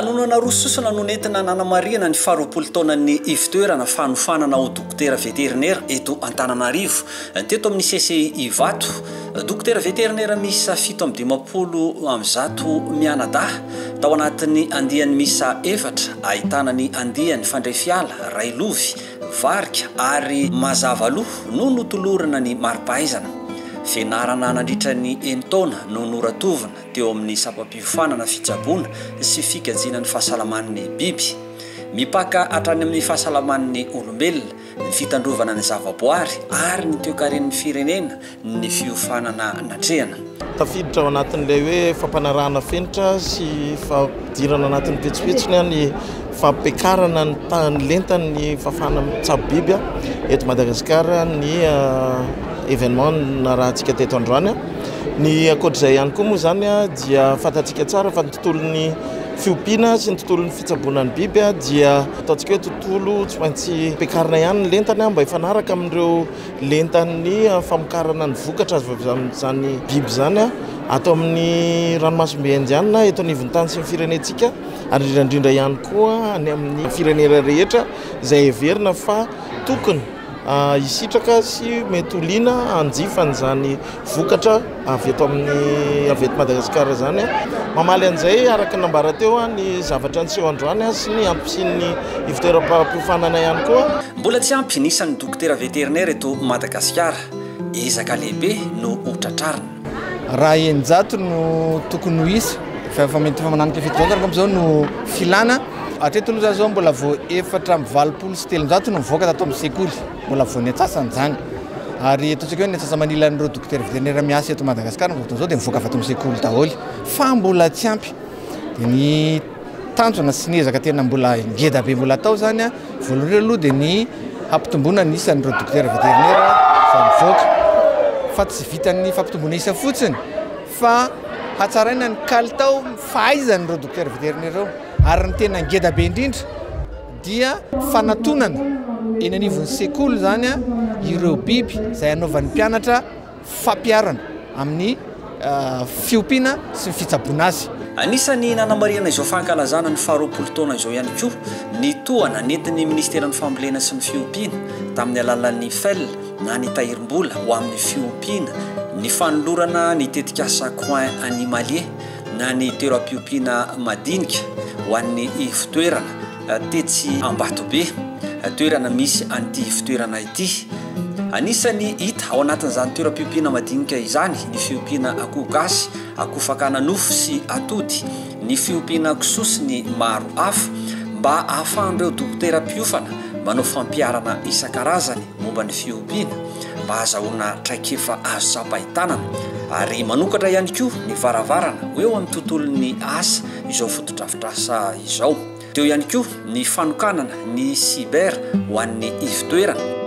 Lanonana roa sosona no nentina nanamarihana ny faharoapolo taonan'ny ivontoerana fanofanana ho dokotera veterinera eto Antananarivo, teto amin'ny CCI Ivato. Dokotera veterinera miisa 157 mianadahy tao anatin'ny andiany miisa efatra, ahitana ny andiany Fandrefiala, Railovy, Varika ary Mazavaloha no notolorana ny mari-pahaizana. Fianarana nandritra ny enin-taona no noratovina. teo amin'ny sampam-piofanana fitsaboana sy fikajiana ny fahasalaman'ny biby. Mipaka hatrany amin'ny fahasalaman'ny olombelona, ny fitandrovana ny zavaboary ary ny toekaren'ny firenena ny fiofanana natrehana. Tafiditra ao anatin'ilay hoe fampanarahana fenitra sy fampidirana anatin'ny pitsopitsony ny fampiakarana ny tahan'ny lentan'ny fahafahana mitsabo biby eto Madagasikara ny événement narahantsika teto androany. Ny ankoatr'izay ihany koa moa izany dia fantatsika tsara fa ny tontolon'ny fiompiana sy ny tontolon'ny fitsaboana ny biby dia ataontsika hoe tontolo tsy maintsy ampiakarina ihany ny lentany mba hifanaraka amin'ireo lentan'ny famokarana ny vokatra azo avy amin'izany biby izany ato amin'ny ranomasimbe Indiana eto anivon'ny tany sy ny firenentsika ary indrindra indrindra ihany koa any amin'ny firenena rehetra izay heverina fa tokony hisitraka sy mety ho liana hanjifa an'izany vokatra avy eto amin'ny avy eto Madagasikara izany. Mamaly an'izay araka ny nambara teo ny zavatra niseho androany sy ny antom-pisian'ny ivontoeram-piofanana ihany koa. Mbola tsy ampy ny isan'ny dokotera veterinera eto Madagasikara. Ezaka lehibe no ho tratrarina. Raha 600 no tokony ho isa, efa mety efa mananika 700 angamba izao no filana. Hatreto aloha za zao mbola vao 384 no nivoaka tato amin'ny sekoly, mbola vao ny antsasany izany. Ary ataontsika hoe ny antsasa-manilan'ireo dokotera vétérinaire miasa eto Madagasikara amin'izao fotoana izao dia mivoaka avy ato amin'ny sekoly daholo. Fa mbola tsy ampy. Dia ny tanjona sy ny ezaka tena mbola ngeda be mbola atao izany, voalohany aloha dia ny hampitomboana ny isan'ireo dokotera vétérinaire vao mivoaka. Fa tsy vitan'ny fampitomboana isa fotsiny fa hatsaraina ny kalitao fahaizan'ireo dokotera vétérinaire ireo. Ary ny tena ngeda be indrindra dia fanatonana eny anivon'ny sekoly izany ireo biby izay hanaovan'ny mpianatra fampiharana amin'ny fiompiana sy ny fitsaboana azy. Anisan'ny nanamarihana izao fankalazana ny faharoapolo taona izao ihany koa ny tohana nentin'ny minisiteran'ny Fambolena sy ny Fiompiana tamin'ny alalan'ny FEL na ny tahirim-bola ho amin'ny fiompiana, ny fanolorana ny tetikasa Coin animalier na ny toeram-piompiana madinika ho an'ny ivon-toerana tetsy Ambatobe, toerana misy an'ity ivon-toerana ity. Anisan'ny hita ao anatin'izany toeram-piompiana madinika izany ny fiompiana akoho gasy, akoho fakana nofo sy atody, ny fiompiana kisoa sy ny maro hafa, mba hahafahan'ireo dokotera mpiofana manao fampiharana isan-karazany momba ny fiompiana mba hahazahoana traikefa azo tsapain-tanana ary manokatra ihany koa ny varavarana ho eo amin'ny tontolon'ny asa izao fotodrafitrasa izao. Teo ihany koa ny fanokanana ny cyber ho an'ny ivon-toerana.